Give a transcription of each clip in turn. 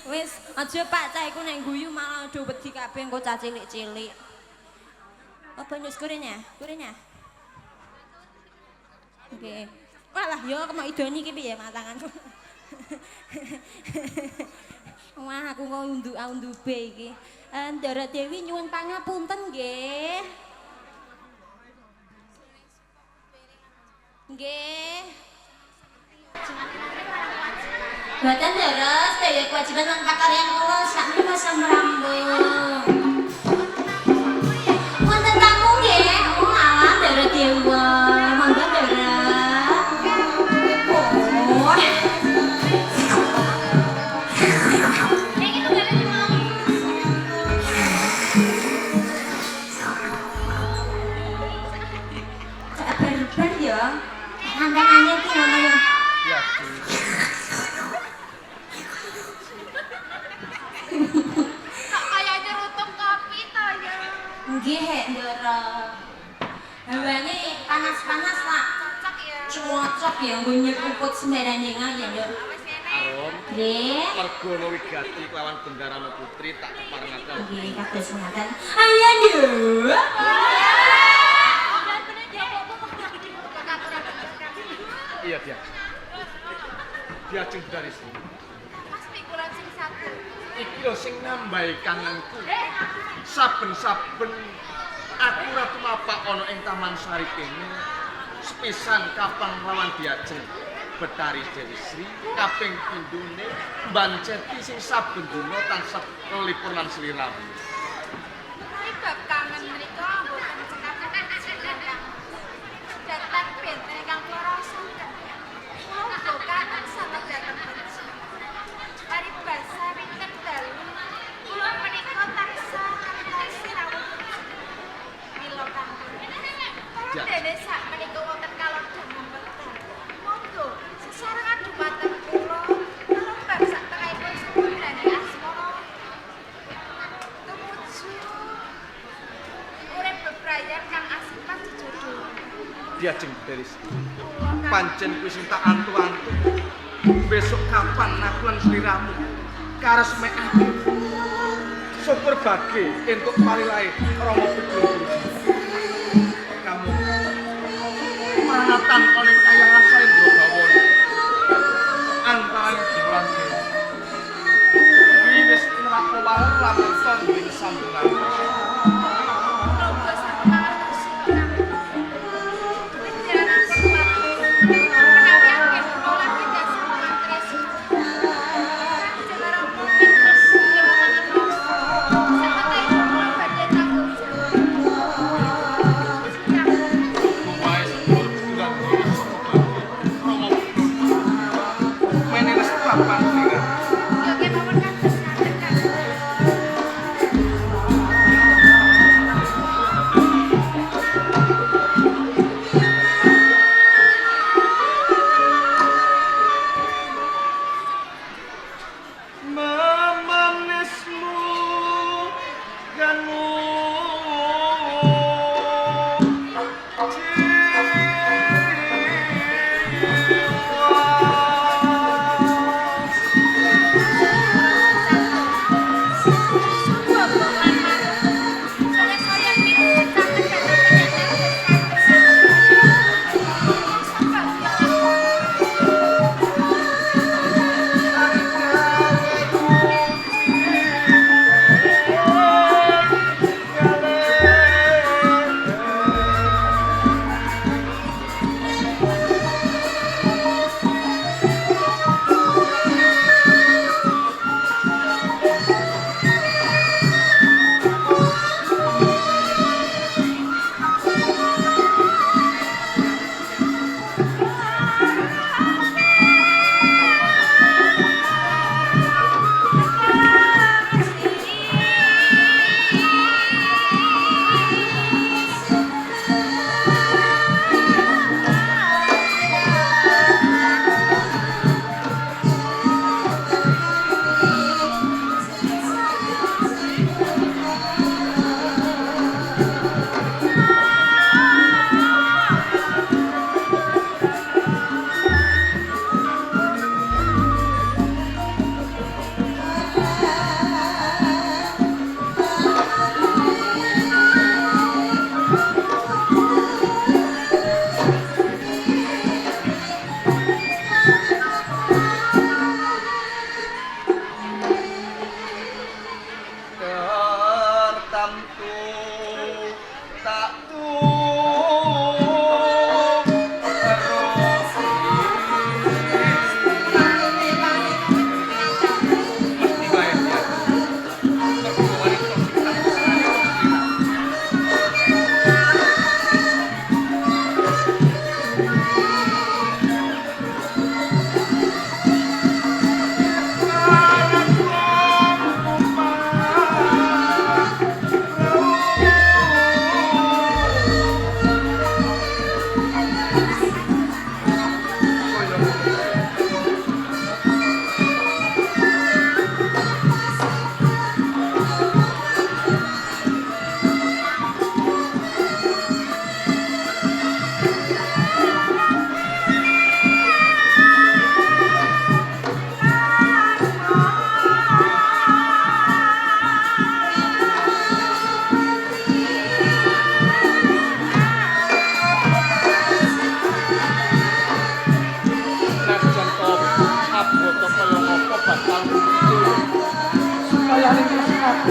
Wis, aja Pak, cah iku nek guyu malah do wedi kabeh engko cah cilik-cilik. Apa nyus gorengnya? Gorengnya? Oke. Walah, yo kemo idoni iki piye matanganku. Wah, aku kok undu-undube iki. Ndara Dewi nyuwun pangapunten nggih. Nggih. Mboten Ndara, sedaya kewajiban lan pakaryan kula sakmenika sampun rampung. Wonten tamu nggih. Oh, alah Ndara Dewa. Monggo Ndara. Oh. Barbar ya. Nganten-ange iki ngono ya. Ya. Kok kaya nyerutung kopi to ya. Nggih, Hek, Ndara. Hawane panas-panas lah. Cocok ya. Cocok ya nggo nyeruput sembarangan ya, Nduk. Wis ngene. Arum, Nggih. mergono wigati kelawan Bendarana Putri tak keparengaken. Nggih, kados ngaten. Ayo, Nduk. Iya, dia. Diajeng dari sini. Mas pikulan sing satu. Iki lho sing nambahi kangenku. Saben-saben aku ratu mapak ana ing Taman Sari kene. Sepisan kapang lawan diajeng Betari Dewi Sri kaping pindhone mbanceti sing saben dina tansah kelipur lan sliramu. Menawi bab kangen mriku mboten cekap ingkang datang benten ingkang kula rasaken. Kula uga kangen sanget dhateng benci. Paribasa winten dalu kula menika tansah ngentosi rawuh benci. Mila kanggo Ya. dene sak menika wonten kalodhangan wekdal. Monggo sesarengan dumateng kula lembar sak tengahipun samudraning asmara. Tumuju urip bebrayan kang asipat jejodohan. Diajeng dari Sri. Kula kangen Pancen kuwi sing tak antu-antu. Besok kapan aku lan sliramu karesmekake. Syukur bage entuk palilahe Rama Bedhaya. Kamu maratan ana ing kayangan Salendra Bawana. Antarane dewa lan dewa. Kuwi wis nerak waler lamun tanding sambungan. Kula uga sampun mangertosi kang. Pikiran ampun watus. Menawi anggen kula lan kinjah tresna. Kanjeng Rama pintes dewa mangertosi. Sametahipun kula badhe tanggung jawab. Siap. Wae sepur bulan dewi saka bage Rama Bedhaya. Mene restu papan sliramu. Ya kemawon kados ngaten Kang. Memanismu ganmu jiwa.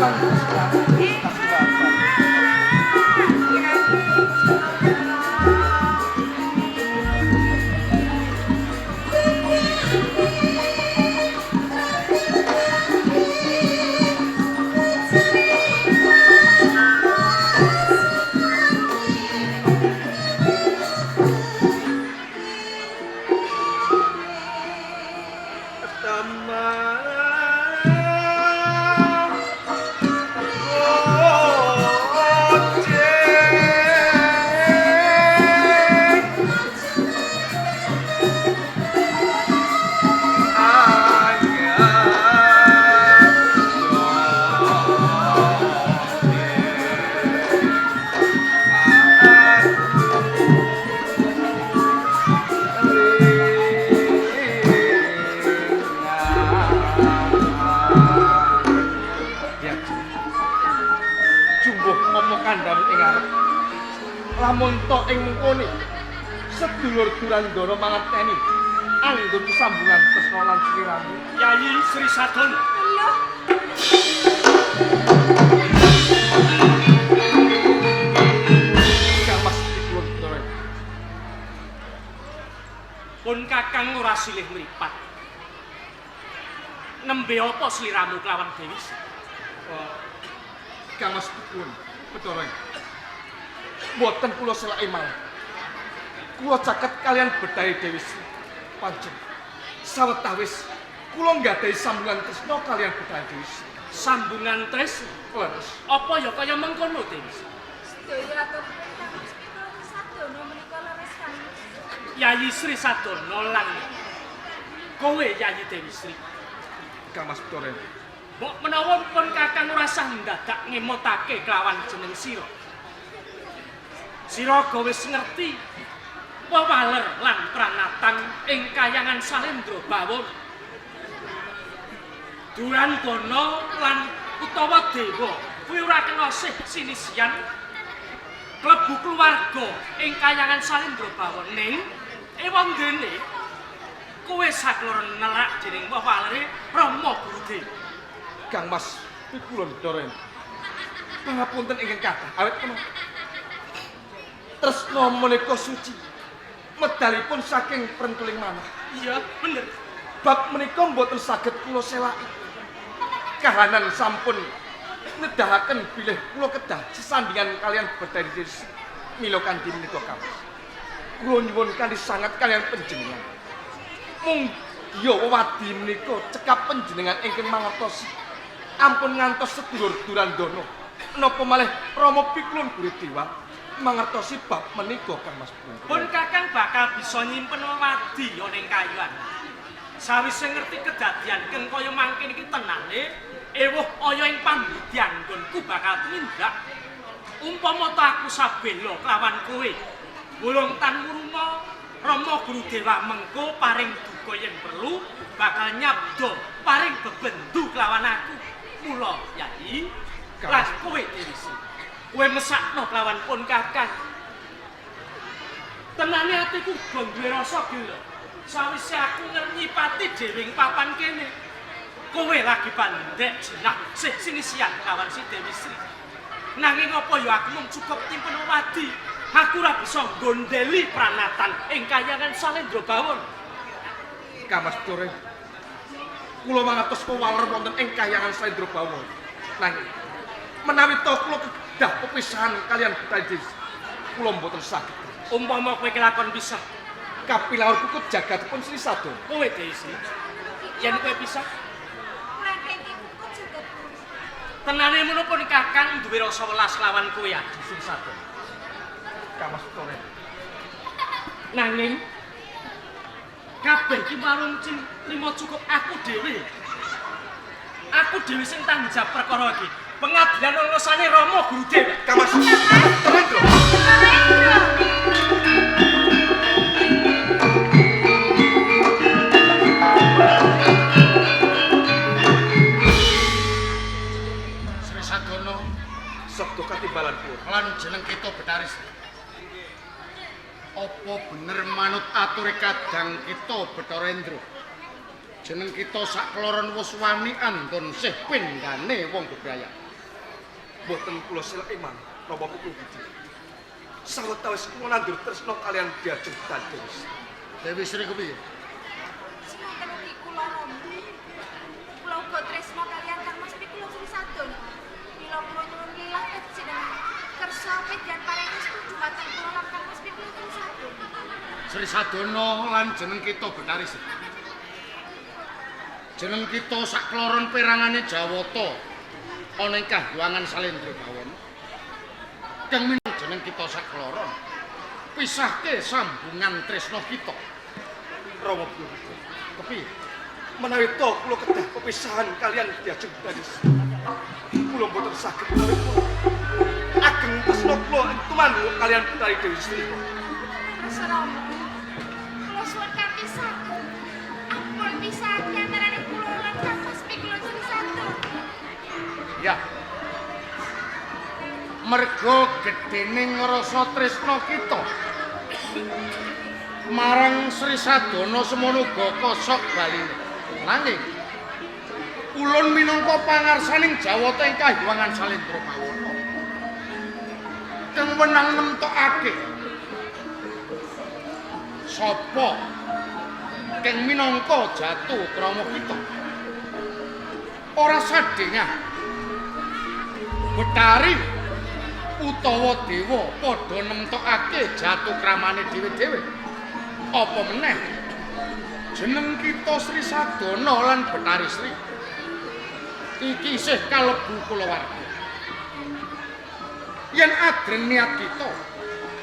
lan tresnaku wis kasuwargan. Jumbuh apa kandhane ing ngarep. Lamun to ing mengkone sedulur Durandana mangerteni anggon sambungan tresna lan sliramu. Yayi Sri Sadono. Lho, Kang Mas kula Bathara. Pun Kakang ora silih mripat. Nembe apa sliramu kelawan Dewi Sri? Oh, Kang Mas pun Bathara. Mboten kula selaki mawon. Kula caket kalian Bedhaya Dewi Sri. Pancen sawetawis kula nggadahi sambungan tresna kalian Bedhaya Dewi Sri. Sambungan tresna. Leres. Apa ya kaya mengkono Dewi Sri? Sedaya aturipun Kang Mas Pikul Sadono menika leres Kang Mas. Yayi Sri Sadono lan kowe Yayi Dewi Sri. Kang Mas Bathara. Mbok menawa pun Kakang ora sah ndadak ngemotake kelawan jeneng sira. Sira ga wis ngerti wewaler lan pranatan ing kayangan Salendra Bawon. Durandana lan utawa dewa kuwi ora kena sih sinisian klebu keluarga ing kayangan Salendra Bawon ning ewang dene kowe sakloron nelak dening wewalere Rama Gurudewa. Kang Mas kula Bathara. Pangapunten ingkang kathah awit menapa tresna menika suci medalipun saking prentuling manah. Iya, bener. Bab menika mboten saged kula selaki. Kahanan sampun nedahaken bilih kula kedah sesandingan kalian Bedhaya Dewi Sri. Mila kanthi menika Kang Mas. Kula nyuwun kanthi sanget kalian panjenengan. Mung ya wewadi menika cekap panjenengan ingkang mangertosi. Ampun ngantos sedulur Durandana napa malih Rama Piklun Gurudewa mangertosi bab menika Kang Mas Pun. Pun Kakang bakal bisa nyimpen wewadi ana ing kayuan. Sawise ngerti kedadian keng kaya mangkene iki tenane ewuh aya ing pambudyan nggonku bakal tumindak. Umpama ta aku sabela kelawan kowe, wulung tan murunga Rama Gurudewa mengko paring duka yen perlu bakal nyabda paring bebendu kelawan aku. Mula Yayi lan kowe Dewi Sri, kowe mesakno kelawan pun Kakang. Tenane atiku uga duwe rasa gila. Sawise aku nyipati dhewe ing papan kene. Kowe lagi pandek jenah sih sinisian kelawan si Dewi Sri. Nanging apa ya aku mung cukup nyimpen wadi. Aku ora bisa nggondeli pranatan ing kayangan Salendra Bawon. Kang Mas Bathara. Kula mangertos pewaler wonten ing kayangan Salendra Bawon. Nanging menawi to kula kedah pepisahan kalian Bedhaya Dewi Sri, kula mboten saged. Umpama kowe kelakon pisah, Kapilaur kukut jagatipun Sri Sadono. Kowe Dewi Sri. Yen kowe pisah, Klenteng kukut jagat bumi. Tenane ngono pun Kakang duwe rasa welas lawan kowe Adi Sri Sadono. Kang Mas Bathara. Nanging kabeh iki marung trimo cukup aku dhewe. Aku dhewe sing tanggung jawab perkara iki. Pengadilan ngesane Rama Gurudewa. Kang Mas Bathara. Narendra. Sri Sadono Sabda katimbalan kula. lan jeneng kita Bathara Sri. Apa bener manut ature kadang kita Bathara Indra? Jeneng kita sakloron wis wani andon sih pindane wong bebrayan. Mboten kula selek iman napa Putrubudi. Sawetawis kula nandur tresna kalian Diajeng Dewi Sri. Dewi Sri kepiye? Semonten ugi kula Rama. Kula uga tresna kaliyan Kang Mas Pikula Sri Sadono. Mila kula nyuwun lilah panjenengan kersa pidyan paring restu dumateng kula lan Kang Mas Pikula Sri Sadono. Sri Sadono lan jeneng kita Betari Sri. Jeneng kita sakloron perangane Jawata ana ing Kahyangan Salendra Bawana. Kang minangka jeneng kita sakloron pisahke sambungan tresna kita. Rama Putrubudi. Kepiye? Menawi to kula kedah pepisahan kalian Diajeng Dewi Sri. Kula mboten saged menawi kula ageng tresna kula tumandu kalian Betari Dewi Sri. Rasa Rama. Kula suwun kanthi saged. Ampun pisahake antarane kula lan Kang Mas Pikula Sri Sadono. Ya. Mergo gedhening rasa tresna kita marang Sri Sadana semono uga kosok baline. Nanging ulun minangka pangarsaning Jawata ing Kahyangan Salendra Bawana kang wenang nemtokake sapa kang minangka jatuh krama kita. Ora sadhengah Betari utawa dewa padha nemtokake jatuh kramane dhewe-dhewe. Apa meneh jeneng kita Sri Sadana lan Betari Sri iki isih kalebu kulawarga. Yen adreng niat kita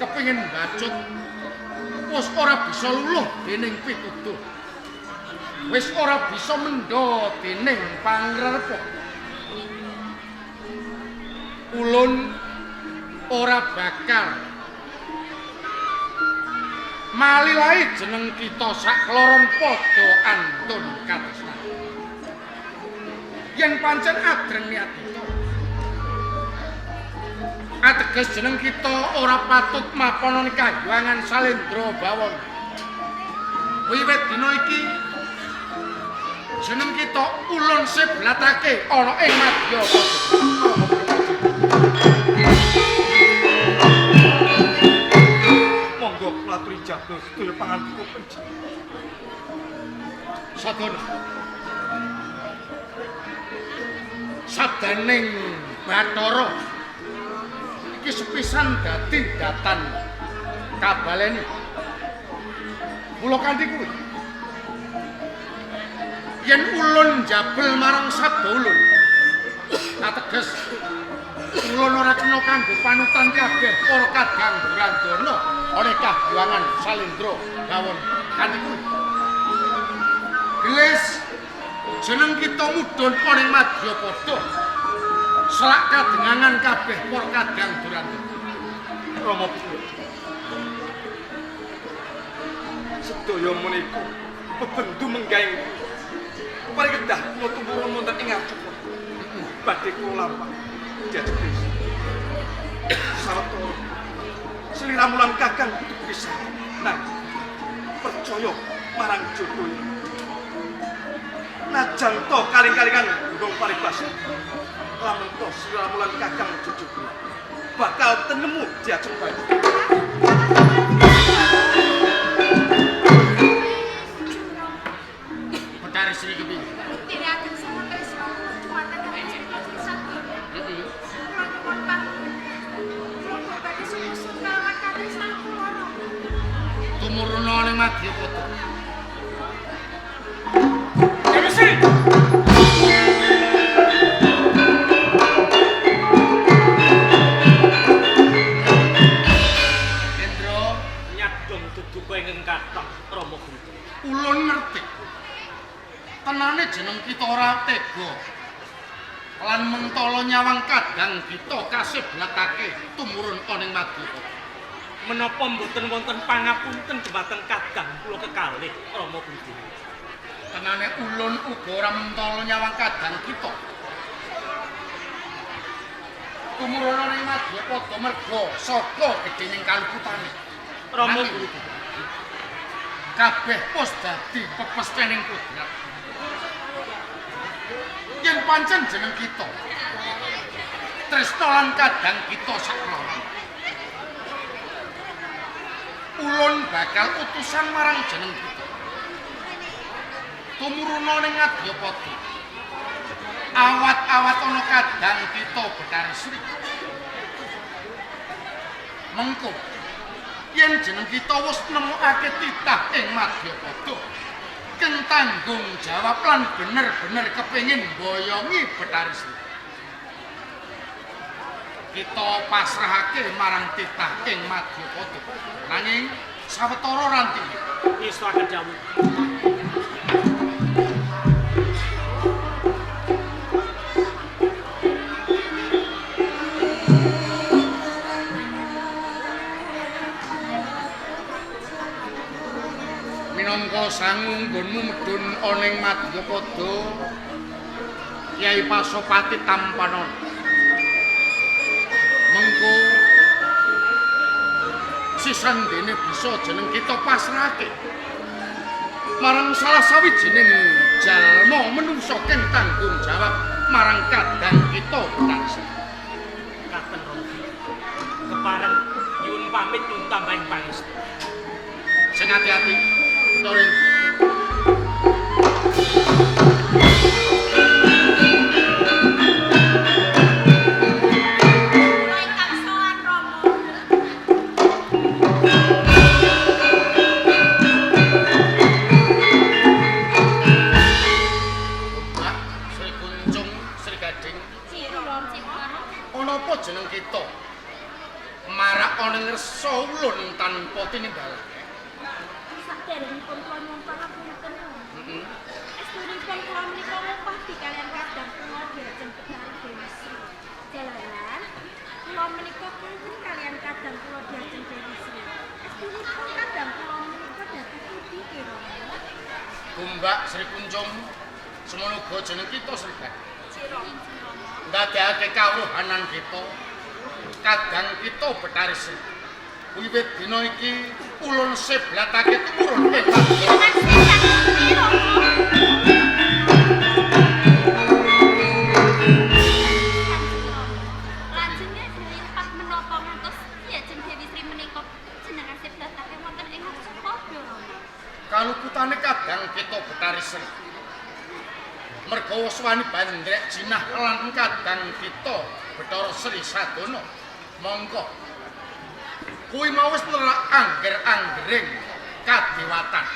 kepengin mbacut wis ora bisa luluh dening pituduh, wis ora bisa mendha dening pangrepa. Ulun ora bakal malilahi jeneng kita sakloron padha antun katresnan. Yen pancen adreng niat kita ateges jeneng kita ora patut mapan ing Kahyangan Salendra Bawana. Wiwit dina iki jeneng kita ulun seblatake ana ing madya padha. Monggo kula aturi jabel sedaya pangandika panjenengan. Sadana. Sabdaning Bathara iki sepisan dadi datan kabaleni. Kula kanthi kuwi. Yen ulun njabel marang sabda ulun, ateges ulun ora kena kanggo panutan kabeh para kadang Durandana ana Kahyangan Salendra Bawana. Kanthi kuwi. Gelis jeneng kita mudhun ana ing madyapada. Selak kadengangan kabeh para kadang Durandana. Rama Putrubudi. Sedaya menika bebendu menggahing kula. Paring kedah kula tumurun wonten ing ngarca. Badhe kula lampah Diajeng Dewi Sri. Sawetara sliramu lan kakang kudu pisah. Nah, percaya marang jodoh. Najan to kaling-kalingan gunung paribasa. Lamun to sliramu lan kakang jodoh bakal tenemu Diajeng Dewi. Betari Sri kepiye? Dene ageng sanget tresna kula dumateng Kang Mas Pikula Sri Sadono. Kula nyuwun pangapunten. Kula uga badhe sumusun kalawan katresnan kula Rama. Tumuruna ning madyapada. Dewi Sri. Hendra, Nyadong duduka ingkang kathah Rama Guru. ulun ngerti. Tenane jeneng kita ora tega lan mentala nyawang kadang kita kaseblatake tumurun ana ing madyapada. Menapa mboten wonten pangapunten dumateng kadang kula kekalih Rama Guru. Tenane ulun uga ora mentala nyawang kadang kita. Tumurun ana ing madyapada merga saka gedhening kaluputane. Rama Guru. Kabeh pos dadi pepesthening kodrat. Yen pancen jeneng kita Tresna lan kadang kita sakloron. Ulun bakal utusan marang jeneng kita. Tumuruna ning Madyapada. Awat-awat ana kadang kita Betari Sri. Mengko yen jeneng kita wis nemokake titah ing Madyapada, keng tanggung jawab lan bener-bener kepengin mboyongi Betari Sri. Kita pasrahake marang titah ing Madyapada. Nanging sawetara rantine Ngestuaken dawuh. Minangka sangu nggonmu medhun ana ing Madyapada, Kyai Pasopati tampanon. Mengko sisandene bisa jeneng kita pasrahake marang salah sawijining jalma menungsa kang tanggung jawab marang kadang kita Betari Sri. Katen Rama. Kepareng nyuwun pamit nyuwun tambahing pangestu. Sing ati-ati, Torin. Kula ingkang sowan Rama. Mbak Sri Kuncung, Sri Gading, ana apa jeneng kita? Marak ana ngersa ulun tanpa tinimbal. Saderengipun kula nyuwun pangapunten. Heeh. Estunipun kula menika ngupadi kaliyan kadang kula diajeng Betari Dewi Sri. Jalaran kula menika punten kaliyan kadang kula diajeng Dewi Sri. Estunipun kadang kula menika dhateng pundi kira? Gombak Sri Kuncung, semono uga jeneng kita Sri Gading. Cira. Ndadekake kawruhanan kita, kadang kita Betari Sri. Wiwit dina iki ulun seblatake tumurun ing Madya. Lajengnya dilimpat menapa ngantos Diajeng Dewi Sri menika jenengan seblatake wonten ing Madyapada Rama. Kaluputane kadang kita Betari Sri. Merga wis wani bandrek jinah lan kadang kita Betara Sri Sadana. Mongko kuwi mau wis nerak angger-anggering kadewatan.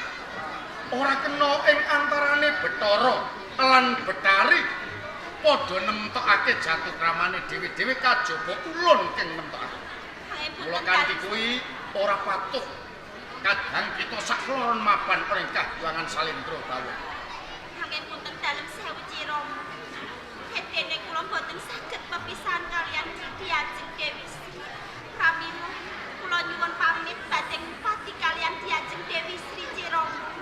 Ora kena ing antarane Betara lan Betari padha nemtokake jatuh kramane dhewe-dhewe kajaba ulun keng nemtokake. Mula kanthi kuwi ora patuh kadang kita sakloron mapan ing kahyuangan Salindra Bawa. Pangapunten dalem sewu Cirama. Hedene kula mboten saged pepisahan kaliyan Diajeng Dewi Sri. Pramila kula nyuwun pamit badhe ngupadi kaliyan Diajeng Dewi Sri Cirama.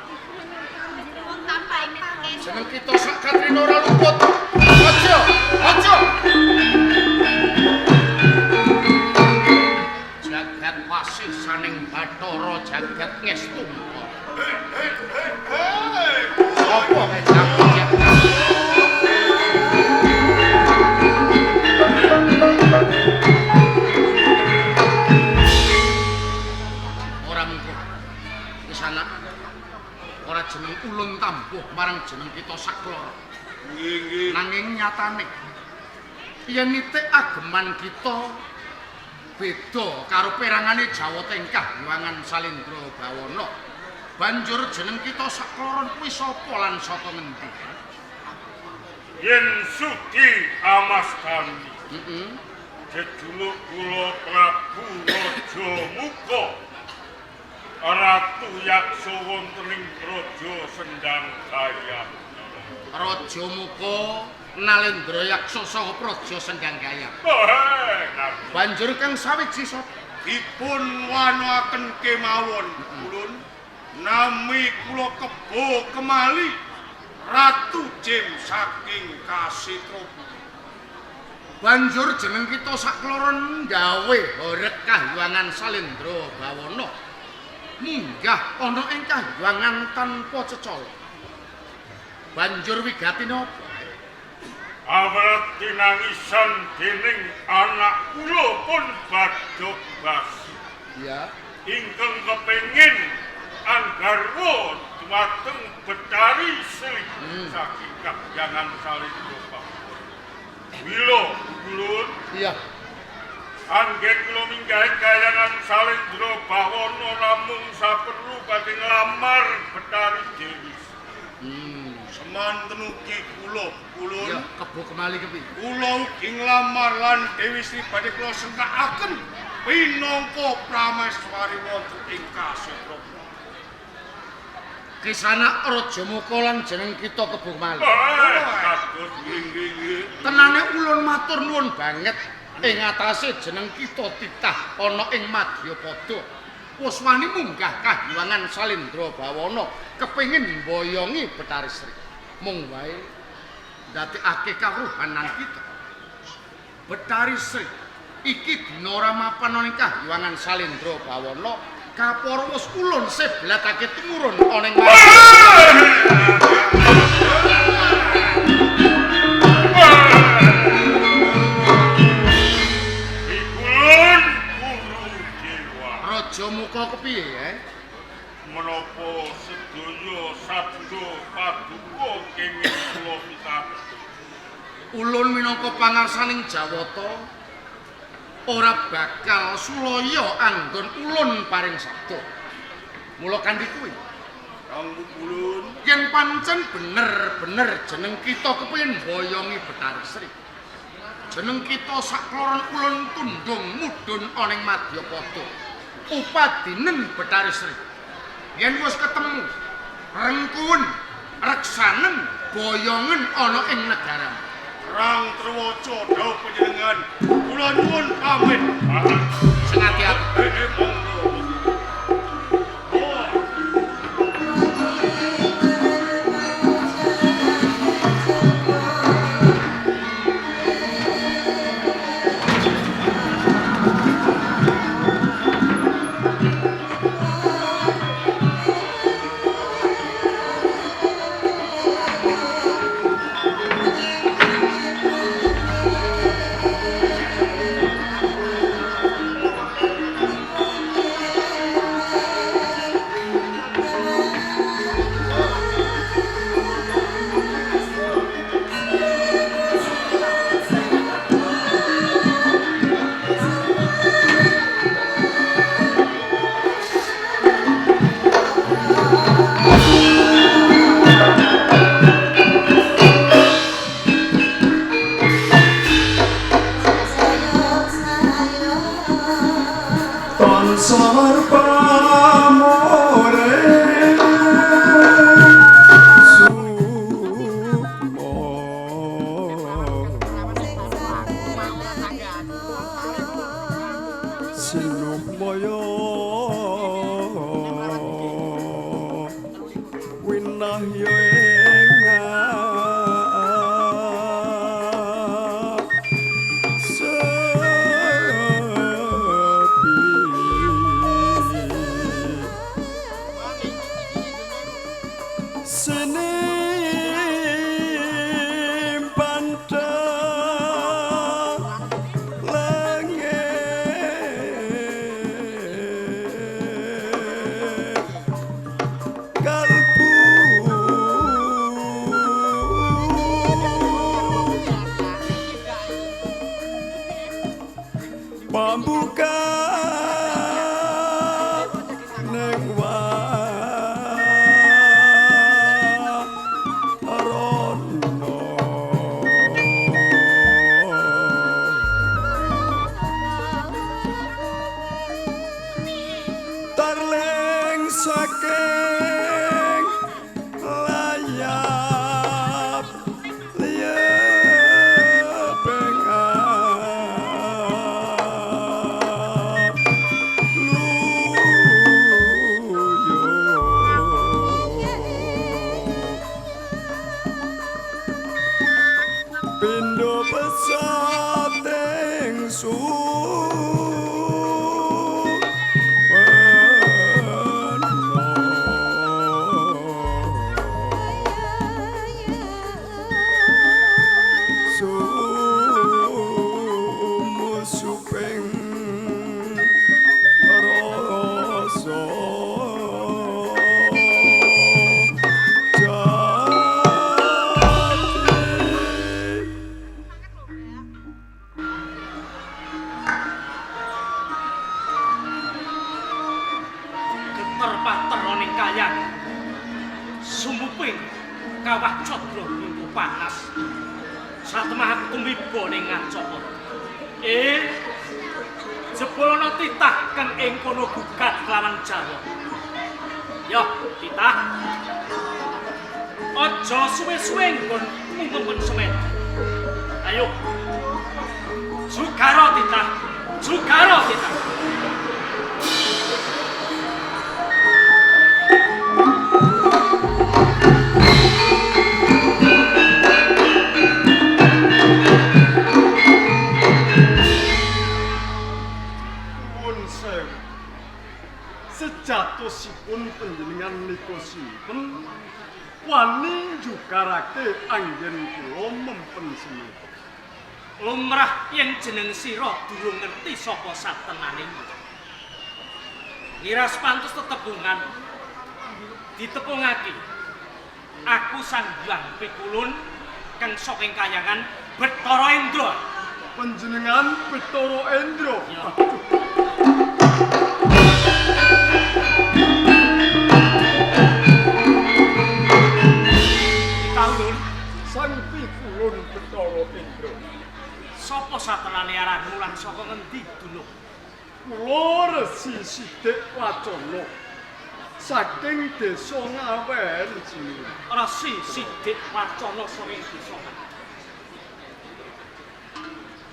Nyuwun tambahing pangestu. Jeneng kita sak katrina ora luput. Aja, aja. Jagat wasih saning Bathara jagat ngestu. Apa jagat? Ora mengko. Wis anak. Ora jeneng ulun tambuh marang jeneng kita sakloro. Nggih, nggih. Nanging nyatane yen nitik ageman kita beda karo perangane Jawata ing Kahyangan Salindra Bawana. Banjur jeneng kita sakloron kuwi sapa lan saka ngendi? Yen sudi amastani. Heeh. Jejuluk kula Prabu Raja Muka. Ratu Yaksa wonten ing Praja Sendang Gayam. Raja Muka Nalendra Yaksa saha Praja Sendang Gayam. Banjur kang sawiji sapa? Dipun wanoaken kemawon ulun nami kula Kebo Kemali Ratu Jim saking Kasitropo. Banjur jeneng kita sakloron gawe horeg kahyangan Salindra Bawana. Munggah ana ing kahyangan tanpa cecala. Banjur wigatine apa? Awrat tinangisan dening anak kula pun Badok Basi. Iya. Ingkang kepengin anggarwa dumateng Betari Sri saking Kahyangan Salindra Bawana. Mila ulun. Iya. Anggen kula minggahing Kahyangan Salindra Bawana namung saperlu badhe nglamar Betari Dewi. Semanten ugi kula ulun. Iya, Kebo Kemali kepi. Kula ugi nglamar lan Dewi Sri badhe kula sengkakaken pinangka prameswari wonten ing Kasetra. Kisana Rajamuka lan jeneng kita Kebo Kemali. Kados nggih. Tenane ulun matur nuwun banget ing atase jeneng kita titah ana ing Madyapada. Wis wani munggah Kahyangan Salindra Bawana kepengin mboyongi Betari Sri. Mung wae ndadekake kawruhanan kita. Betari Sri iki dina ora mapan ana ing Kahyangan Salindra Bawana, kapara wis ulun seblatake tumurun ana ing Ikulun Guru Dewa. Rajamuka kepiye ya? Menapa sedaya sabda paduka kenging kula pikantuk? Ulun minangka pangarsaning Jawata ora bakal sulaya anggon ulun paring sabda. Mula kanthi kuwi, Kang ulun, yen pancen bener-bener jeneng kita kepengin mboyongi Betari Sri. Jeneng kita sakloron ulun tundung mudhun ana ing Madyapada. Upadinen Betari Sri. Yen wis ketemu, rengkuwen, reksanen, boyongen ana ing negara. Rang Truwaca dawuh panjenengan, kula nyuwun pamit. Sing ati-ati. Monggo. Oh. Tansar pamore sukma sinukmaya winahya ing pambuka ning warana tarling saking layap liyeping pindho pesating suwena Satemah aku tumiba ning Ngarcapada. Jebul ana titah kang ing kono gugat kelawan Jawa. Yo, titah. Aja suwe-suwe nggonmu mempen semedi. Ayo. Jugaro titah. Jugaro titah. Nuwun sewu. Sejatosipun panjenengan nika sinten wani njugarake anggen kula mempen semedi. Lumrah yen jeneng sira durung ngerti sapa satenane. Ngiras pantes tetebungan ditepungake. Aku Sang Hyang Pikulun kang saking kayangan Bathara Indra. Panjenengan Bathara Indra. Ya. Ditaulun Sang Pikulun Bathara Indra. sapa satenane aranmu lan saka ngendi dunung? Kula Resi Sidik Wacana saking desa Ngawen jenenge. Resi Sidik Wacana saking desa.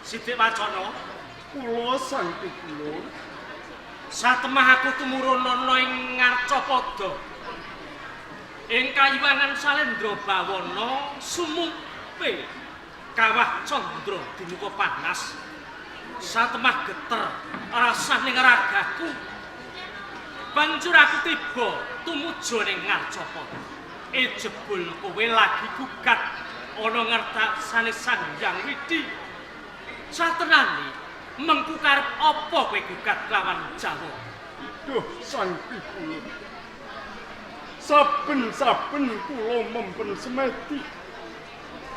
Sidik Wacana, Kula Sang Pikulun satemah aku tumurun ana ing Ngarcapada. Ing kayuwangan Salendra Bawana sumupe kawah candra dimuka panas. Satemah geter rasane ragaku. Banjur aku tiba tumuju ning Ngarcapada. Jebul kowe lagi gugat ana ngertasane Sang Hyang Widhi. Satenane mengku karep apa kowe gugat lawan Jawa? Duh Sang Pikulun. Saben-saben kula mempen semedi.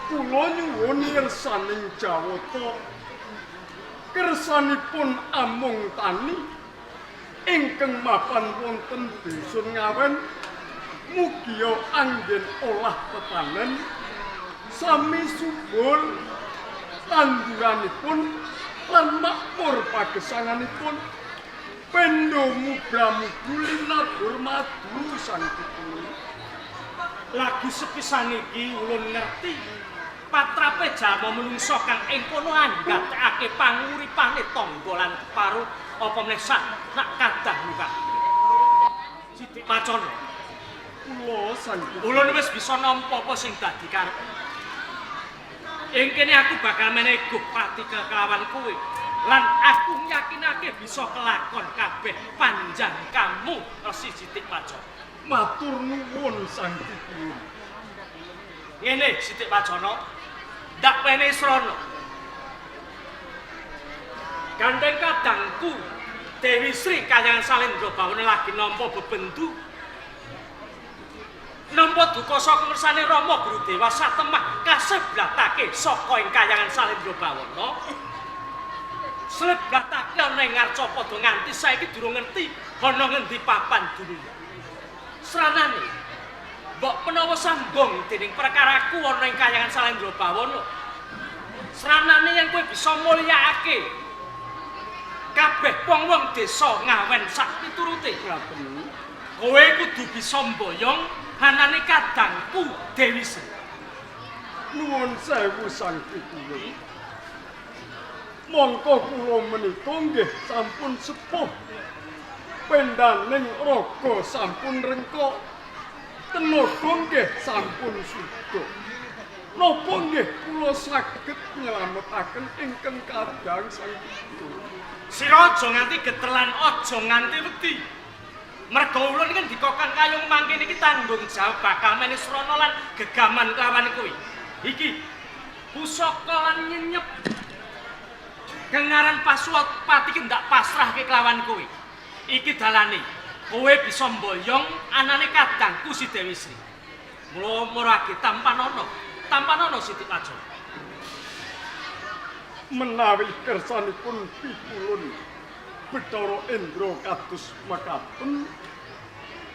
Kula nyuwun ngersaning Jawata. Kersanipun amung tani ingkang mapan wonten dusun Ngawen mugia anggen olah tetanen sami subur tanduranipun lan makmur pagesanganipun pendo mubra-mubru linabur madu Sang Pikulun. Lagu sepisan iki ulun ngerti patrape jalma menungsa kang ing kono anggatekake panguripane tangga lan keparu apa meneh sak nak kadah muka. Sidik Wacana, Kula Sang Pikulun ulun wis bisa nampa apa sing dadi karep. Ing kene aku bakal menehi pati kelawan kowe lan aku yakinake bisa kelakon kabeh panjang kamu Resi Sidik Wacana. Matur nuwun Sang Pikulun. Ngene Sidik Wacana, ndak wene srana. Gandeng kadangku Dewi Sri Kayangan Salendra Bawana lagi nampa bebendu. Nampa duka saka ngersane Rama Guru Dewa satemah kaseblatake saka ing Kayangan Salendra Bawana. Sleblatake ana ing Ngarcapada nganti saiki durung ngerti ana ngendi papan dununge. Sranane mbok menawa sambung dening perkaraku ana ing Kayangan Salendra Bawana. Sranane yen kowe bisa mulyakake kabeh wong-wong desa Ngawen sak piturute. Ngaten. Kowe kudu bisa mboyong anane kadangku Dewi Sri. Nuwun sewu Sang Pikulun. Mongko kula menika nggih sampun sepuh. Pendaning raga sampun rengka. Tenaga nggih sampun suda. Napa nggih kula saged nylametaken ingkang kadang Sang Pikulun? Sira aja nganti geter lan aja nganti wedi. Merga ulun ngendika kang kayung mangkene iki tanggung jawab bakal menehi srana lan gegaman kelawan kowe. Iki pusaka lan nyenyep kengaran Pasuwapati ki ndak pasrahke kelawan kowe. Iki dalane kowe bisa mboyong anane kadangku si Dewi Sri. Mula murage tampanana, tampanana Sidik Wacana. Menawi kersanipun Pikulun Bathara Indra kados mekaten,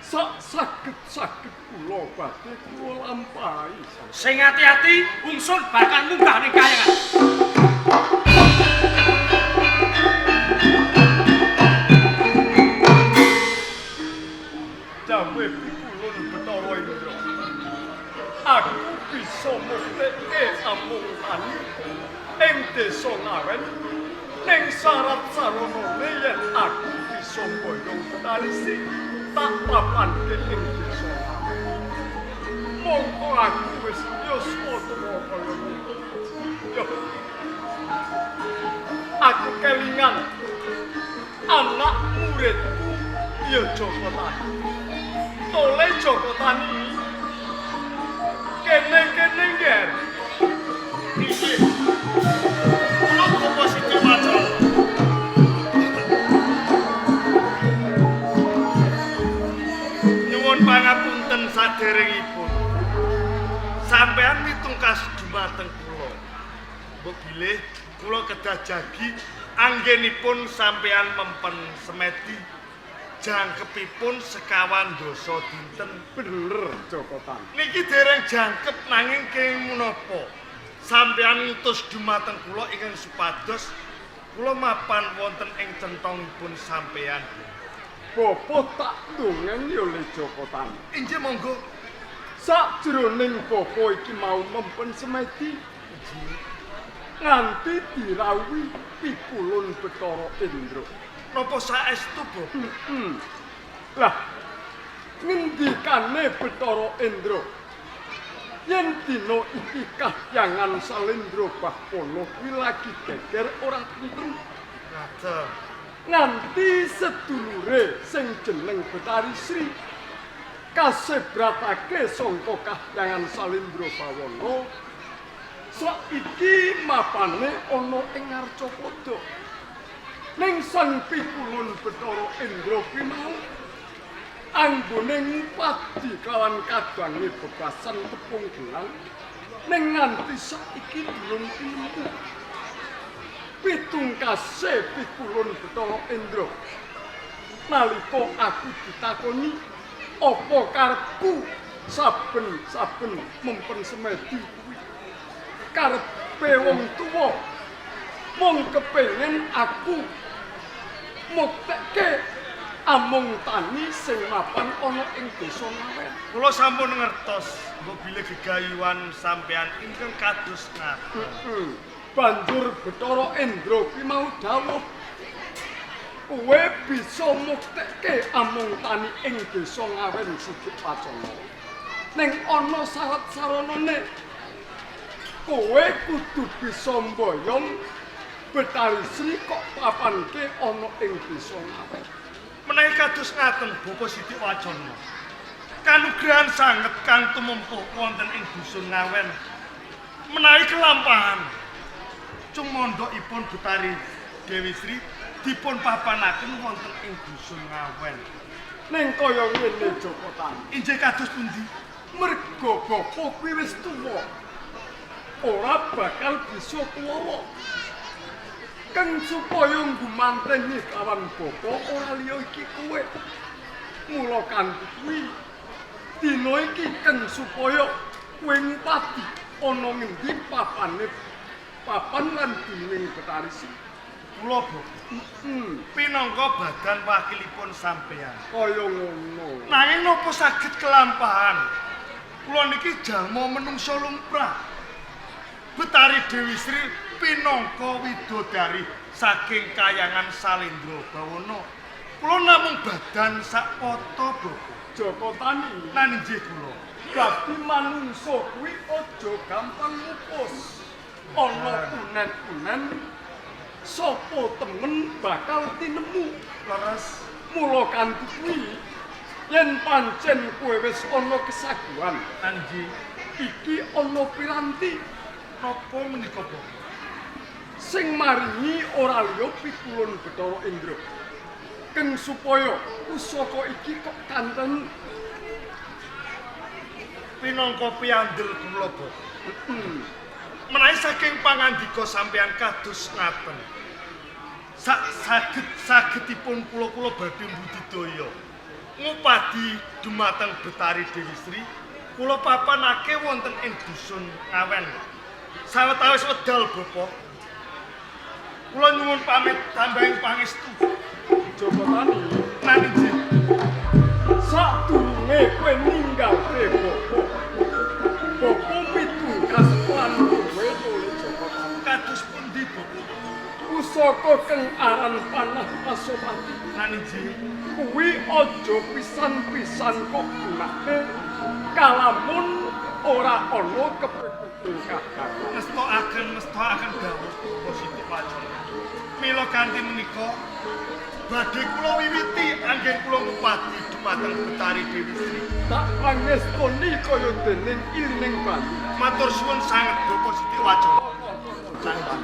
Sak saged-saged kula badhe kula lampahi. Sing ati-ati ungsun bakal munggah ning kayangan. Dawuh pikulun Bathara Indra. Aku bisa mukteke amung tani ing desa Ngawen ning syarat saranane yen aku bisa mboyong Bathari Sri tak papanke ing desa Ngawen. Mongko aku wis yuswa tuwa kaya ngono. Yo. Aku kelingan anak muridku ya Joko Tani. Tole Joko Tani. Kene-kene ngger. Inggih. Kula Bapak Siti Wacana. Nyuwun pangapunten saderengipun. Sampeyan mitungkas dumateng kula. Mbok bilih kula kedah jagi anggenipun sampeyan mempen semedi jangkepipun sekawan dasa dinten. Bener Joko Tani. Niki dereng jangkep nanging kenging menapa sampeyan ngutus dumateng kula ingkang supados kula mapan wonten ing centongipun sampeyan. Bapak tak dongeng ya le Joko Tani. Inggih monggo. Sakjroning bapa iki mau mempen semedi nganti dirawuhi pikulun Bathara Indra. Napa saestu, Bapak? Lah, ngendikane Bathara Indra yen dina iki kahyangan Salindra Bawana kuwi lagi geger ora tentrem. Ngaten. Nganti sedulure sing jeneng Bathari Sri kasebratake sangka kahyangan Salindra Bawana saiki mapane ana ing Ngarcapada. Ning sang pikulun Bathara Indra kuwi mau anggone ngupadi kelawan kadange bebasan tepung gelang ning nganti saiki durung tinemu. Pitungkase pikulun Bathara Indra nalika aku ditakoni apa karepku saben-saben mempen semedi kuwi karepe wong tuwa mung kepengin aku muktekke amung tani sing mapan ana ing desa Ngawen. Kula sampun ngertos mbok bilih gegayuhan sampeyan ingkang kados ngaten. Banjur Bathara Indra kuwi mau dawuh kowe bisa muktekke amung tani ing desa Ngawen Sidik Wacana. Ning ana syarat saranane kowe kudu bisa mboyong Bathari Sri kok papanke ana ing desa Ngawen. Menawi kados ngaten Bapak Sidik Wacana. Kanugrahan sanget kang tumempuh wonten ing dusun Ngawen. Menawi kelampahan cumandhakipun Bathari Dewi Sri dipun papanaken wonten ing dusun Ngawen. Ning kaya ngene Joko Tani. Inggih kados pundi? Merga bapa kuwi wis tuwa. Ora bakal bisa kuwawa. Keng supaya nggumantengi kawan bapa ora liya iki kowe. Mula kanthi kuwi dina iki keng supaya kowe ngupadi ana ngendi papane papan lan dening Bathari Sri. Kula Bapak pinangka badan wakilipun sampeyan. Kaya ngono. Nanging napa saged kelampahan? Kula niki jalma menungsa lumrah. Bathari Dewi Sri pinangka widodari saking kayangan Salindra Bawana. Kula namung badan sak pata, Bapak. Joko Tani. Lan inggih kula. Dadi manungsa kuwi aja gampang mupus. Ana unen-unen sapa temen bakal tinemu. Leres. Mula kanthi kuwi yen pancen kowe wis ana kesaguhan, Anji, iki ana piranti napa menika, Bapak? sing maringi ora liya pikulun Bathara Indra. Keng supaya pusaka iki kok kanten Pinangka piyandel kula, Bapak. Menawi saking pangandika sampeyan kados ngaten. Sak saged-sagedipun kula-kula badhe mbudidaya ngupadi Dumateng Betari Dewi Sri, kula papanake wonten ing dusun Ngawen. Sawetawis wedal Bapak. Kula nyuwun pamit tambahing pangestu. Joko Tani, Nani ji, sadurunge kowe ninggalke bapa. Bapa mitungkas lan kowe oleh Joko Tani. Kados pundi Bapak? Pusaka kang aran panah Pasopati Nani ji, kuwi aja pisan-pisan kok gunake kalamun ora ana kepepet kahanan. Ngestokaken dawuh Bapak Sidik Wacana. Mila kanthi menika badhe kula wiwiti anggen kula ngupadi dumateng Betari Dewi Sri. Tak pangestoni kaya dening ilining banyu. Matur suwun sanget Bapak Sidik Wacana. Sanget.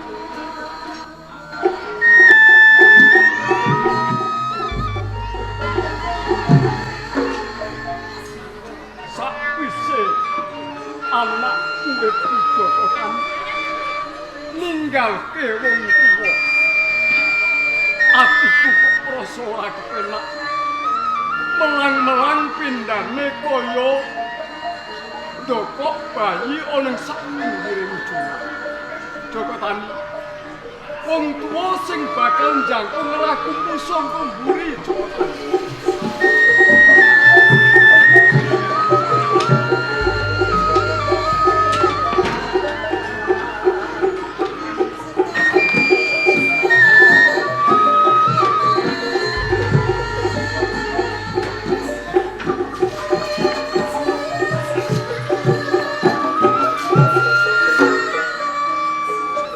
Sakwise anak urip Joko Tani ninggalke wong tuwa, atiku kok rasa ora kepenak. Melang-melang pindane kaya ndokok bayi ana ing sak pinggiring jurang. Joko Tani, wong tuwa sing bakal njangkung lakumu sangka mburi Joko Tani.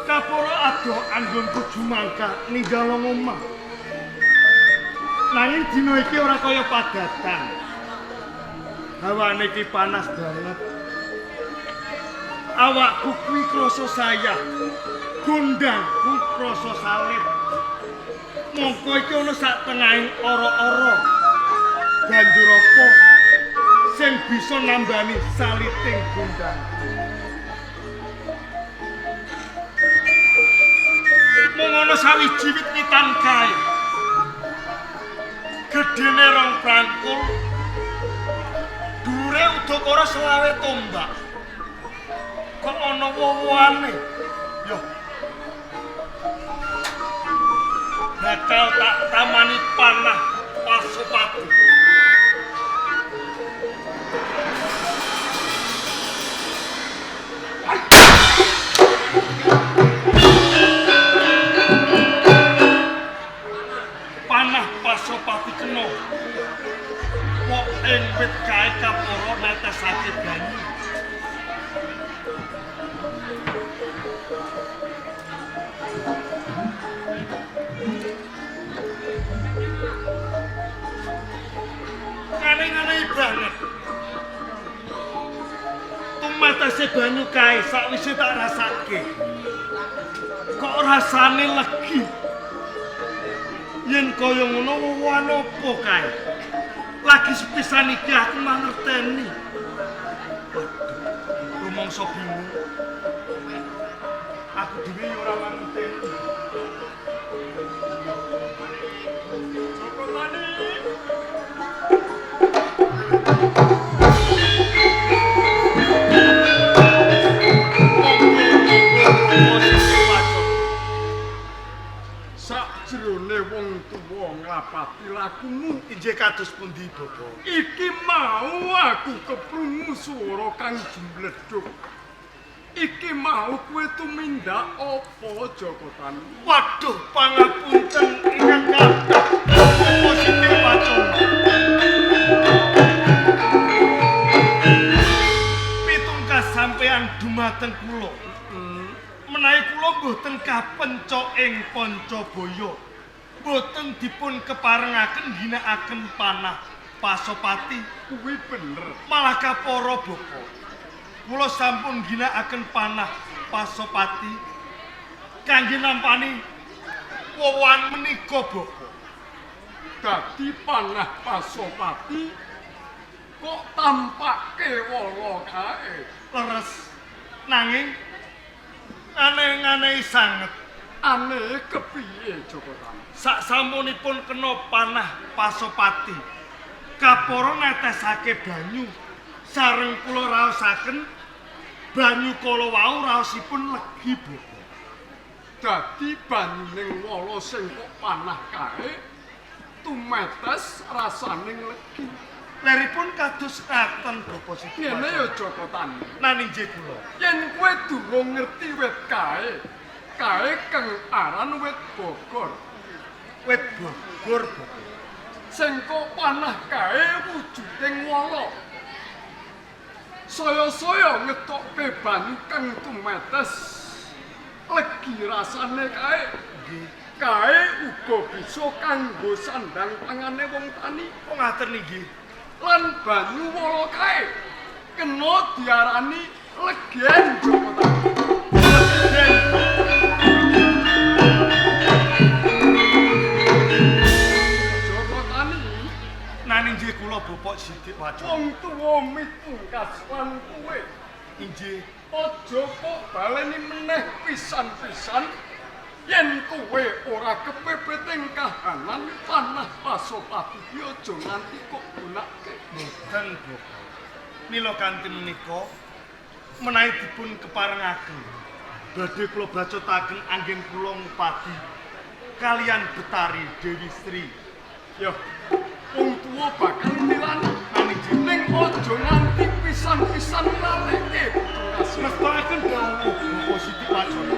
Kapara adoh anggonku jumangkah ninggal omah. Nanging dina iki ora kaya padatan. Hawane iki panas banget. Awakku kuwi krasa sayah. Gondangku krasa salib. Mongko iki ana sak tengahing ora-ora. Banjur apa sing bisa nambani saliting gondangku? Mung ana sawiji wit-witan kae. Gedene rong prangkul. Dhuwure udakara 25 tombak. Kok ana wowoane? Yo. Bakal tak tamani panah Pasopati. Panah Pasopati kena. Wong ing wit kae kapara netesake banyu. Aneh-aneh banget. Tumetese banyu kae sakwise tak rasake. Kok rasane legi. Yen kaya ngono wowoan apa kae? Lagi sepisan iki aku mangerteni. Waduh, rumangsa bingung. Aku dhewe ya ora mangerteni. Joko Tani. Sakjroning wong tuwa nglapati lakumu Inggih kados pundi Bapak? Iki mau aku keprungu swara kang jumledhuk. Iki mau kowe tumindak apa Joko Tani? Waduh, pangapunten ingkang kathah. Bapak Sidik Wacana. Pitungkas sampeyan dumateng kula. Menawi kula mboten kapenca ing Pancabaya, mboten dipun keparengaken ginakaken panah Pasopati. Kuwi bener. Malah kapara Bapak. Kula sampun ginakaken panah Pasopati kangge nampani wowoan menika Bapak. Dadi panah Pasopati kok tampake wala kae. Leres. Nanging aneh-aneh sanget. Aneh kepiye Joko Tani? Sak sampunipun kena panah Pasopati, Kapara netesake banyu sareng kula raosaken banyu kala wau raosipun legi Bapak. Dadi banyuning wala sing kok panah kae tumetes rasane legi. Leripun kados ngaten Bapak Sidik. Ngene ya Joko Tani. Nani nggih kula. Yen kowe durung ngerti wit kae, kae kang aran wit Bogor. Wit Bogor, Bapak. Sing kok panah kae wujuding wala. Saya-saya ngetokke banyu kang tumetes legi rasane kae. Nggih. Kae uga bisa kanggo sandang pangane wong tani. Oh ngaten nggih. Lan banyu wala kae kena diarani legen Joko Tani. Legen. Joko Tani, Nani nggih kula Bapak Sidik Wacana. wong tuwa mitungkas lan kowe Inggih. aja kok baleni meneh pisan-pisan yen kowe ora kepepet ing kahanan panah Pasopati ki aja nganti kok gunake. Mboten, Bapak. Mila kanthi menika menawi dipun keparengaken badhe kula bacutaken anggen kula ngupati kalian Betari Dewi Sri. Ya, wong tuwa bakal nilani Nani nggih. ning aja nganti pisan-pisan laleke pitungkas. Mestakaken dawuh Bapak Sidik Wacana.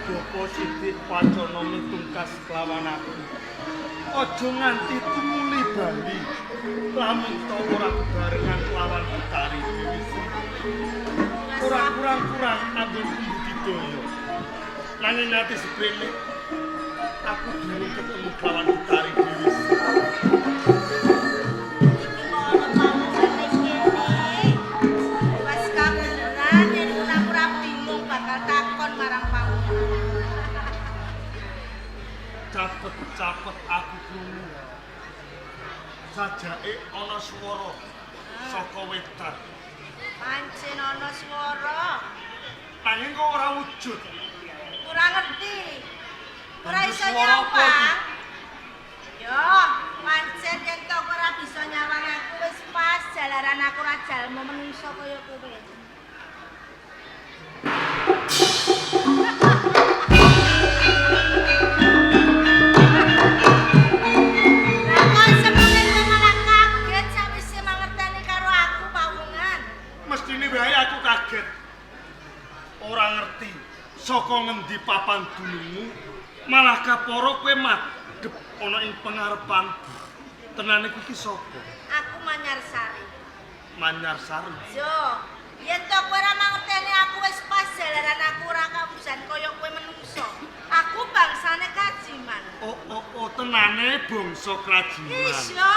Bapak Sidik Wacana mitungkas kelawan aku. Aja nganti tumuli bali lamun ta ora bebarengan kelawan Betari Dewi Sri. Ora kurang-kurang anggon budidaya. Nanging nganti seprene aku durung ketemu kelawan Betari Dewi Sri. Iki kok ana pawongan ning kene. Wes kabeneran yen aku ora bingung bakal takon marang pawongan. Capet-capet aku krungu. Sajake ana swara saka wetan. Pancen ana swara. Nanging kok ora wujud. Ora ngerti. Ora Bentuk iso swara apa nyawang. Yo, pancen yen to ora bisa nyawang aku wis pas jalaran aku ora jalma menungso kaya kowe. Lah kok semene kowe malah kaget sawise mangerteni karo aku pawongan. Mestine wae aku kaget. Ora ngerti saka ngendi papan dunungmu malah kapara kowe madhep ana ing pengarepanku. Tenane kuwi iki sapa? Aku Manyarsari. Manyarsari. Yo, yen to kowe ora mangerteni aku wis pas jalaran aku ora kawusan kaya kowe menungso. Aku bangsane Kajiman. Oh oh oh tenane bangsa Krajiman. Iya.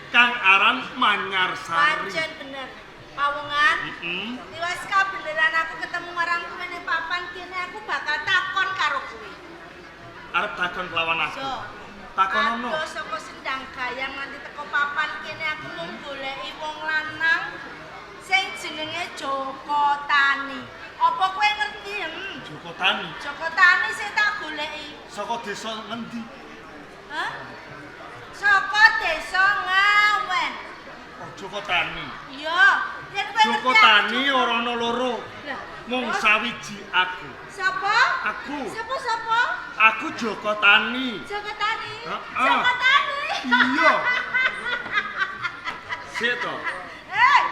Kang aran Manyarsari. Pancen bener. Pawongan, Heeh. tiwas kabeneran aku ketemu marang kowe ning papan kene aku bakal takon karo kowe. Arep takon kelawan aku. Yo. Takon ono. Adoh saka Sendang Gayang nganti teko papan kene aku mung goleki wong lanang sing jenenge Joko Tani. Apa kowe ngerti? Hmm? Joko Tani. Joko Tani sing tak goleki. Saka desa ngendi? Hah? Saka desa Ngawen. Oh, Joko Tani. Iya, yen kowe ngerti Joko aku Tani Joko- ora ana loro. Lah, Mung terus? sawiji aku. Sapa? Aku. Sapa sapa? Aku Joko Tani. Joko Tani. Heeh. Joko Tani. Iya. Sik to. Hei,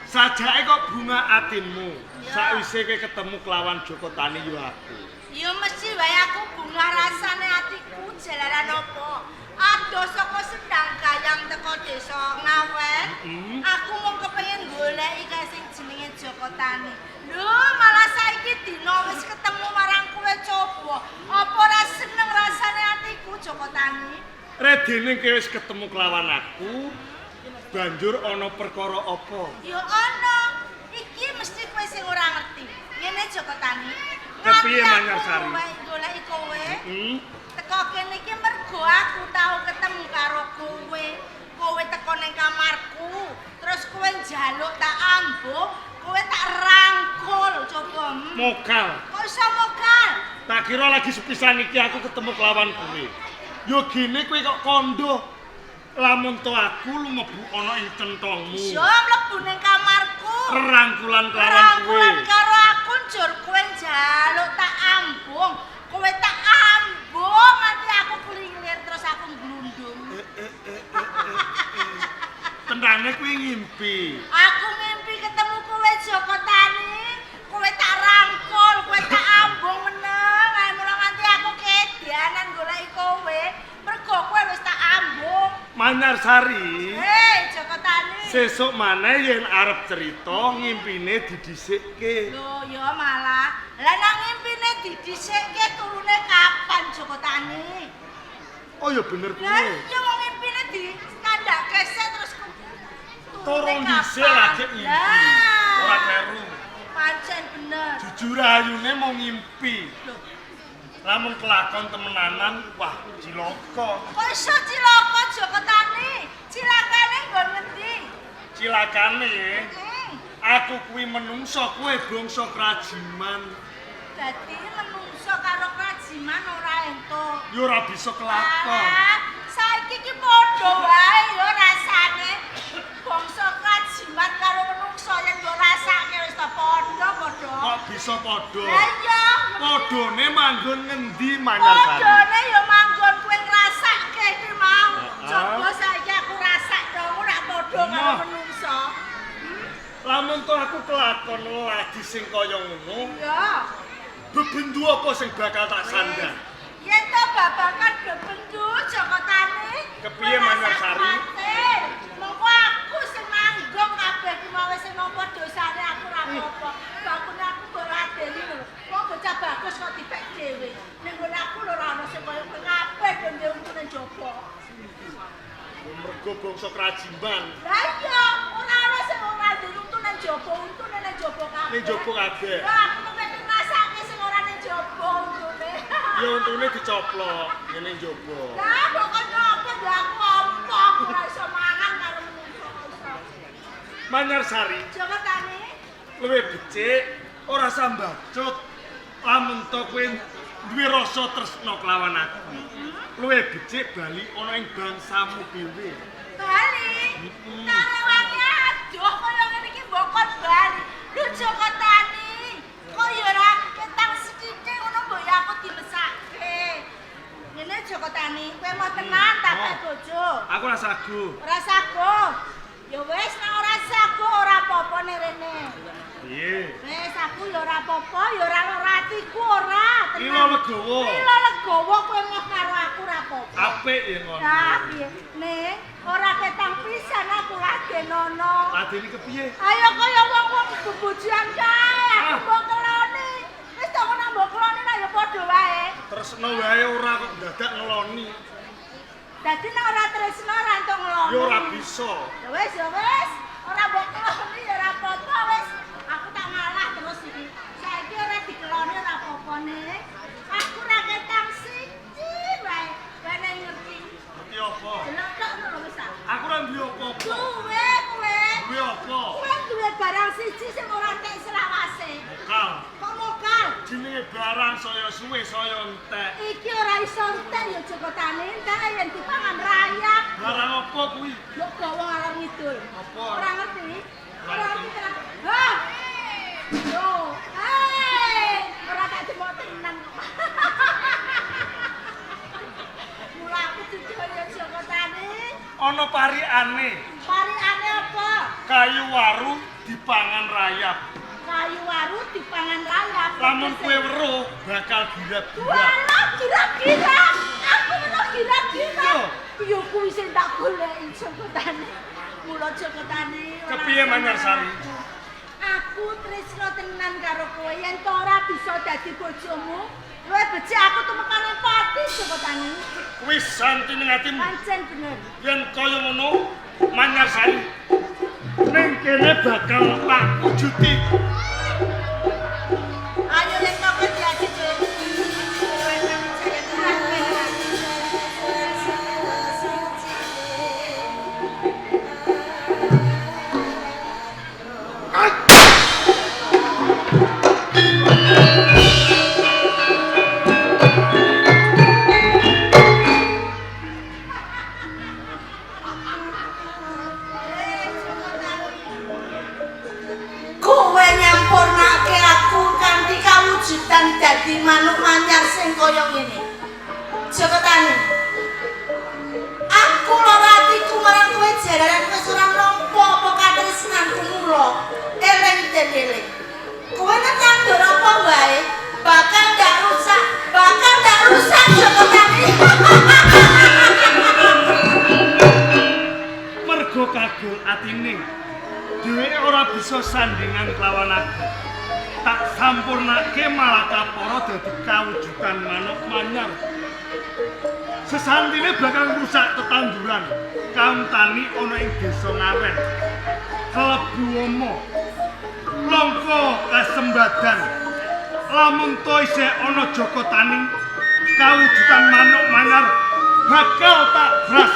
Sajake kok bunga atimu. Iya. Sakwise kowe ketemu kelawan Joko Tani yo aku. ya mesti wae aku bungah rasane atiku jalaran apa? Adoh saka Sendang Gayang teko desa Ngawen. Mm. Aku mung kepengin goleki kae sing jenenge Joko Tani. Lho, malah saiki dina wis ketemu marang kowe coba. Apa ora seneng rasane atiku Joko Tani? Redene kowe wis ketemu kelawan aku, banjur ana perkara apa? Ya ana. Iki mesti kowe sing ora ngerti. Ngene Joko Tani. Kepiye, Nganti aku Manyarsari? Goleki kowe. Hmm? Teko kene iki mergo aku tau ketemu karo kowe. Kowe teko ning kamarku, terus kowe njaluk tak ambung, kowe tak rangkul coba. Mokal. Kok iso mokal? Tak kira lagi sepisan iki aku ketemu kelawan kowe. Yo gene kowe kok kondo. Lamun to aku lumebu ana ing centongmu. Yo mlebu ning kamarku. Rerangkulan kelawan kowe. Rangkulan karo aku njur kowe njaluk tak ambung. Kowe tak ambung nganti aku kelilir terus aku nglundung. Tenane kowe ngimpi. Aku ngimpi ketemu kowe Joko Tani, kowe tak rangkul, kowe tak ambung meneng, ae mula nganti aku kedianan goleki kowe, mergo kowe wis tak ambung. Manyarsari. Hei Joko Tani. Sesuk maneh yen arep cerita ngimpine didhisikke. Lho ya malah. Lah nek ngimpine didhisikke turune kapan Joko Tani? Oh ya bener Lah kuwi. iya wong ngimpine dikandhake sik terus Turun dhisik lagi ngimpi. Ora kleru. Pancen bener. Jujur ayune mau ngimpi. Lho, Lamun kelakon temenanan, wah cilaka. kok iso cilaka Joko Tani? Cilakane nggon ngendi? Cilakane aku kuwi menungso, kowe bangsa krajiman. Dadi menungso karo krajiman ora entuk. Ya ora bisa kelakon. Alah, saiki ki padha wae ya rasane. Bangsa krajiman karo menungso yen mbok rasake wis ta padha-padha. Kok bisa padha? Lah iya, Padhane manggon ngendi Manyarsari? padhane ya manggon kowe ngrasake iki mau. Heeh. Coba saiki aku rasakno ora padha karo Emoh. menungso. Lamun to aku kelakon lagi sing kaya ngono, Ya. bebendu apa sing bakal tak sandang? Yen to babagan bebendu Joko Tani. Kepiye, Manyarsari? Mengko aku sing nanggung kabeh ki mau wis sing nampa dosane aku ora apa-apa. Bakune aku mbok ladeni lho. Wong bocah bagus kok dipek dhewe. Ning nggon aku lho ora ono sing kaya kowe kabeh do ndek untune njaba. Mergo bangsa krajiman. Lah iya, ora ono sing ora ndek untune njaba, untune ning njaba kabeh. Ning njaba kabeh. Lah aku kepengin ngrasake sing ora ning njaba untune. Ya untune dicoplok ngene njaba. Lah kok apa ya aku ompong ora iso mangan karo menungso kok iso. Manyarsari Joko Tani, luwih becik ora sambacut lamun to kowe duwe rasa tresna kelawan aku. Luwih becik bali ana ing bangsamu dhewe. bali. Tarewangi adoh kaya ngene iki mbok kon bali. Lho Joko Tani, kok ya ora ketang sithik ngono mbok ya aku dimesake. Ngene Joko Tani, kowe mau tenan tak pek bojo. Aku ora sagu. Ora sago. Ya wis nek ora sago ora apa-apa ning rene. Piye? Wis aku ya ora apa-apa, ya ora lara atiku ora. tenang. Lila legowo. Lila legowo kowe moh karo aku ora apa-apa. Apik ya ngono. Lah piye? Ning ora ketang pisan aku ladenono. Ladene kepiye? Ayo kaya wong-wong bebojoan kae, aku Ah. mbok keloni. Wis to ngono mbok keloni lah ya padha wae. Tresno wae ora kok dadak ngeloni. Dadi nek ora tresno ora entuk ngeloni. Ya ora bisa. Ya wis ya wis, ora mbok keloni ya ora apa-apa wis. Aku tak ngalah terus iki. Saiki ora dikeloni ora apa-apa ning. Aku ora ketang siji wae. Wae nek ngerti. Ngerti apa? Delok tok ngono wis ah. Aku ora duwe apa-apa. Duwe kowe. Duwe apa? Kowe duwe barang siji sing ora entek selawase. Mokal. Kok mokal? Jenenge barang saya suwe saya entek. Iki ora iso entek ya Joko Tani, entek yen dipangan rayap. Barang apa kuwi? Mbok gawa ngalor ngidul. Apa? Ora ngerti? Ora Ora ngerti. ngerti tenan. Hah? Yo, hei, ora tak demok tenan. Mula aku jujur ya Joko Tani. Ana parikane. Parikane apa? Kayu waru dipangan rayap. Kayu waru dipangan rayap. Lamun kowe weruh bakal girap-girap. Walah, gira-gira. Aku weruh gira-gira. Iya. Yo kuwi sing tak goleki Joko Tani. Mula Joko Tani. ora Kepiye, Manyarsari? Aku tresno tenan karo kowe yen to ora bisa dadi bojomu. Luwih becik aku tumekane pati Joko Tani. Kuwi santi ning atimu. Pancen bener. Yen kaya ngono Manyarsari ning kene bakal tak wujuti. dadi manuk manyar sing kaya ngene. Joko Tani. Aku lara atiku marang kowe jalaran wis ora nampa apa katresnanku mula. Eling den eling. Kowe nek nandur apa wae bakal ndak rusak, bakal ndak rusak Joko Tani. Mergo kagul atine dheweke ora bisa sandingan kelawan aku. Tak sampurnake malah kapara dadi kawujudan manuk manyar. Sesantine bakal ngrusak tetanduran kaum tani ana ing desa Ngawen. Klebu omo. Langka kasembadan. Lamun to isih ana Joko Tani, kawujudan manuk manyar bakal tak beras.